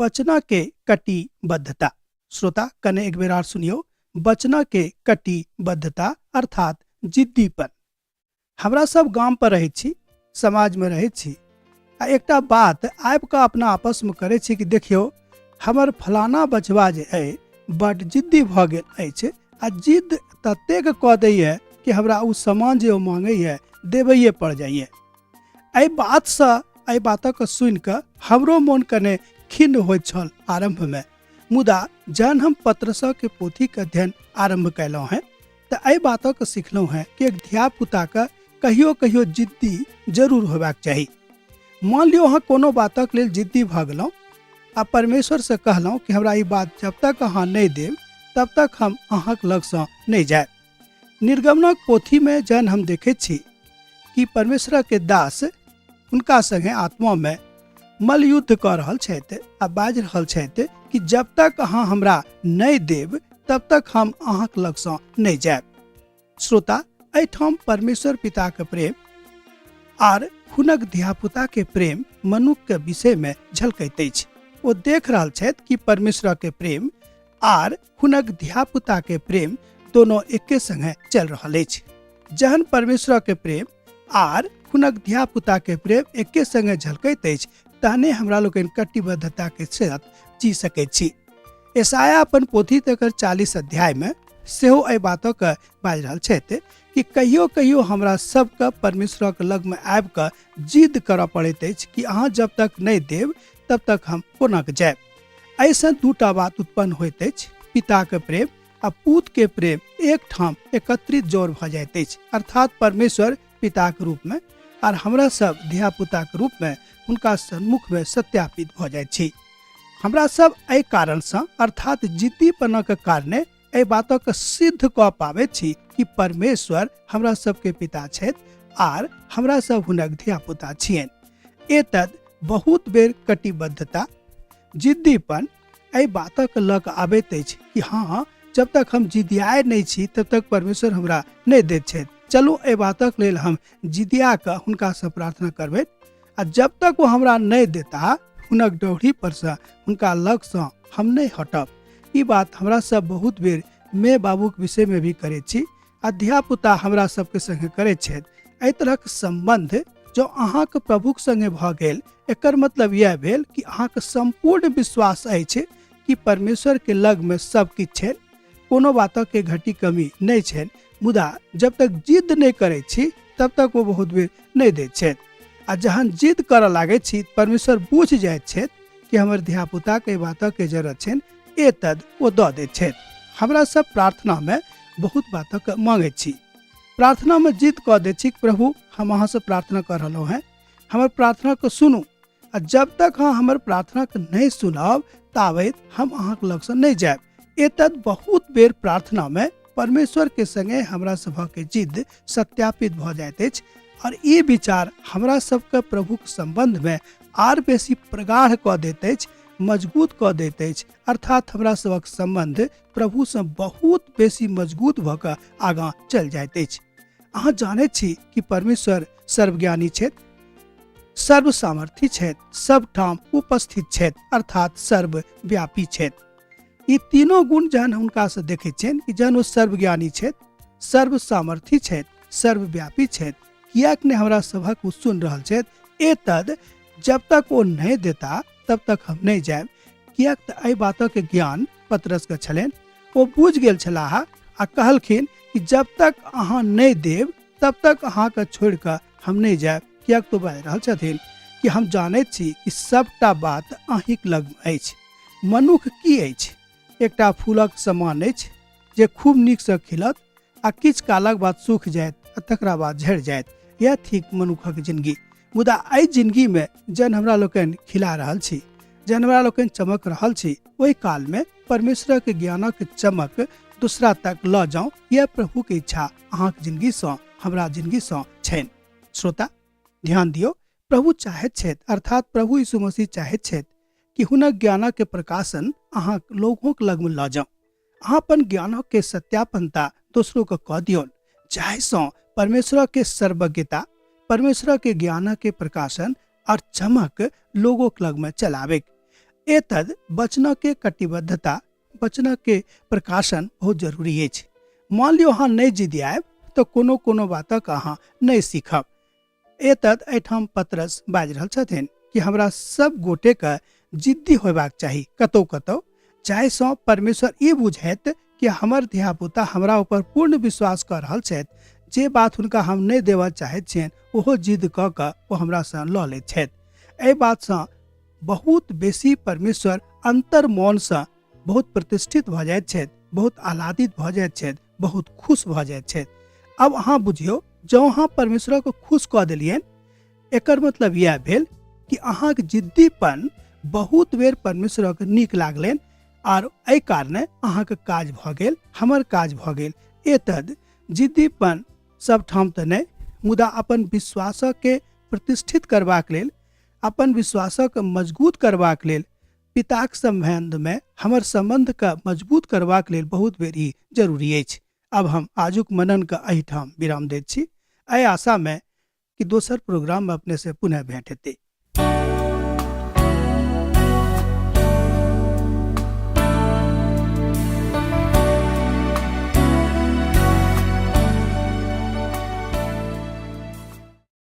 बचना के कटिबद्धता। श्रोता, कने एक बेर आर सुनियौ, बचना के कटिबद्धता अर्थात जिद्दीपन। हमरा सब गाम पर रहै छी, समाजमे रहै छी आ एकटा बात आबि कऽ अपना आपसमे करै छी कि देखियौ, हमर फलाना बचवा जे अइ बड्ड जिद्दी भऽ गेल अछि आ जिद्द ततेक कऽ दैए कि हमरा ओ सामान जे ओ मांगैए देबैए पड़ जाइए। एहि बातसँ, एहि बातक सुनि कऽ हमरो मोन कने खिन्न होइत छल आरम्भमे। मुदा जहन हम पत्रसके पोथीके अध्ययन आरम्भ कयलहुँ हेँ तऽ एहि बातक सिखलहुँ हेँ कि एक धियापुताके कहियो कहियो जिद्दी जरूर होयबाक चाही। मान लियौ अहाँ कोनो बातक लेल जिद्दी भऽ गेलहुँ आ परमेश्वरसँ कहलहुँ कि हमरा ई बात जब तक अहाँ नहि देब तब तक हम अहाँक लगसँ नहि जायब। निर्गमनक पोथीमे जहन हम देखैत छी कि परमेश्वरके दास हुनका संगे आत्मामे मलयुद्ध कऽ रहल छथि आ बाजि रहल छथि कि जब तक अहाँ हमरा नहि देब तब तक हम अहाँक लगसँ नहि जायब। श्रोता, एहिठाम परमेश्वर पिताके प्रेम आर हुनक धियापुताके प्रेम मनुखके विषयमे झलकैत अछि। ओ देख रहल छथि कि परमेश्वरके प्रेम आर हुनक धियापुताके प्रेम दोनों एके संगे चलि रहल अछि। जहन परमेश्वरके प्रेम आर हुनक धियापुताके प्रेम एके संगे झलकैत अछि तहने हमरा लोकनि कटिबद्धताके साथ जी सकैत छी। यशायाह अपन पोथी तकर 40 अध्यायमे सेहो एहि बातक बाजि रहल छथि कि कहियो कहियो हमरा सबके परमेश्वरक लगमे आबि कऽ जिद करऽ पड़ैत अछि कि अहाँ जब तक नहि देब तब तक हम कोना कऽ जायब। एहिसँ दूटा बात उत्पन्न होइत अछि, पिताके प्रेम आ पूत के प्रेम एक ठाम एकत्रित जोर भऽ जाइत अछि, अर्थात परमेश्वर पिताक रूपमे आर हमरा सब धियापुताक रूपमे हुनका सम्मुखमे सत्यापित भऽ जाइत छी। हमरा सब एहि कारणसँ अर्थात जिद्दीपनक कारणे एहि बातक सिद्ध कऽ पाबैत छी कि परमेश्वर हमरा सबके पिता छथि आर हमरा सब हुनक धियापुता छियनि। एतद बहुत बेर कटिबद्धता, जिद्दीपन एहि बातक लऽ कऽ आबैत अछि कि हँ, जब तक हम जिदियाए नहि छी तब तक परमेश्वर हमरा नहि दैत छथि। चलू एहि बातक लेल हम जिदिया कऽ हुनकासँ प्रार्थना करबै आ जब तक ओ हमरा नहि देता हुनक डौढ़ी परसँ, हुनका लगसँ हम नहि हटब। ई बात हमरा सब बहुत बेर माय बाबूक विषयमे भी करैत छी आ धियापुता हमरा सबके संगे करैत छथि। एहि तरहक सम्बन्ध जँ अहाँके प्रभुक संगे भऽ गेल, एकर मतलब यह भेल कि अहाँके सम्पूर्ण विश्वास अछि कि परमेश्वरके लगमे सब किछु छै, कोनो बातके घटी कमी नहि छै। मुदा जब तक जिद्द नहि करै छी तब तक ओ बहुत बेर नहि दैत छथि आ जहन जिद्द करऽ लागै छी परमेश्वर बुझि जाइत छथि कि हमर धियापुताके एहि बातके जरूरत छनि, एतद ओ दऽ दैत छथि। हमरा सब प्रार्थनामे बहुत बातक मांगैत छी, प्रार्थनामे जिद्द कऽ दैत छी, प्रभु हम अहाँसँ प्रार्थना कऽ रहलहुँ हेँ, हमर प्रार्थनाके सुनू आ जब तक अहाँ हमर प्रार्थनाके नहि सुनब ताबैत हम अहाँके लगसँ नहि जायब। एतद बहुत बेर प्रार्थनामे परमेश्वरके संगे हमरा सभके जिद्द सत्यापित भऽ जाइत अछि और ई विचार हमरा सबके प्रभुक सम्बन्धमे आर बेसी प्रगाढ़ कऽ दैत अछि, मजबूत कऽ दैत अछि, अर्थात हमरा सबक सम्बन्ध प्रभुसँ बहुत बेसी मजबूत भऽ कऽ आगाँ चलि जाइत अछि। अहाँ जानैत छी कि परमेश्वर सर्वज्ञानी छथि, सर्व सामर्थी छथि, सब ठाम उपस्थित छथि, अर्थात सर्वव्यापी छथि। ई तीनों गुण जहन हुनकासँ देखैत छियनि कि जहन ओ सर्वज्ञानी छथि, सर्व सामर्थी छथि, सर्वव्यापी छथि, किएक नहि हमरा सभक ओ सुनि रहल छथि। एतद जब तक ओ नहि देता तब तक हम नहि जायब, किएक तऽ एहि बातक ज्ञान पतरसके छलनि। ओ बुझि गेल छलाह आ कहलखिन कि जब तक अहाँ नहि देब तब तक अहाँके छोड़ि कऽ हम नहि जायब, किएक तऽ बाजि रहल छथिन कि हम जानैत छी कि सबटा बात अहीँक लगमे अछि। मनुख की अछि? एकटा फूलक समान अछि जे खूब नीकसँ खिलत आ किछु कालक बाद सूखि जायत आ तकरा बाद झड़ि जायत। इएह थिक मनुखक जिनगी। मुदा एहि जिनगीमे जहन हमरा लोकनि खिला रहल छी, जहन हमरा लोकनि चमक रहल छी, ओहि कालमे परमेश्वरक ज्ञानक चमक दूसरा तक लऽ जाउ, यह प्रभुके इच्छा अहाँक जिनगीसँ, हमरा जिनगीसँ छनि। श्रोता, ध्यान दियौ, प्रभु चाहैत छथि, अर्थात प्रभु यीशु मसीह चाहैत छथि कि हुनक ज्ञानक प्रकाशन अहाँ लोगों के लगमे लऽ जाउ। अहाँ अपन ज्ञानक के सत्यापनता दोसरों के कऽ दियौन, जाहिसँ परमेश्वर के सर्वज्ञता, परमेश्वर के ज्ञानक के प्रकाशन और चमक लोगों के लगमे चलाबे। एतद वचनके कटिबद्धता, वचनके प्रकाशन बहुत जरूरी अछि। मान लियौ अहाँ नहि जिदियायब तऽ कोनो कोनो बातक अहाँ नहि सीखब। एतद एहिठाम पतरस बाजि रहल छथिन कि हमरा सब गोटेके जिद्दी होयबाक चाही कतौ कतौ, जाहिसँ परमेश्वर ई बुझैत कि हमर धियापुता हमरा ऊपर पूर्ण विश्वास कऽ रहल छथि, जे बात हुनका हम नहि देबऽ चाहैत छियनि ओहो जिद्द कऽ कऽ ओ हमरासँ लऽ लैत छथि। एहि बातसँ बहुत बेसी परमेश्वर अंतर मौनसँ बहुत प्रतिष्ठित भऽ जाइत छथि, बहुत आह्लादित भऽ जाइत छथि, बहुत खुश भऽ जाइत छथि। आब अहाँ बुझियौ, जँ अहाँ परमेश्वरके खुश कऽ देलियनि, एकर मतलब इएह भेल कि अहाँके जिद्दीपन बहुत बेर परमेश्वरके नीक लागलनि आर एहि कारणे अहाँके काज भऽ गेल, हमर काज भऽ गेल। एतद जिद्दीपन सबठाम तऽ नहि, मुदा अपन विश्वासके प्रतिष्ठित करबाक लेल, अपन विश्वासक मजबूत करबाक लेल, पिताक सम्बन्धमे हमर सम्बन्धके मजबूत करबाक लेल बहुत बेर ई जरूरी अछि। आब हम आजुक मननके एहिठाम विराम दैत छी, एहि आशामे कि दोसर प्रोग्राममे अपनेसँ पुनः भेंट हेतै।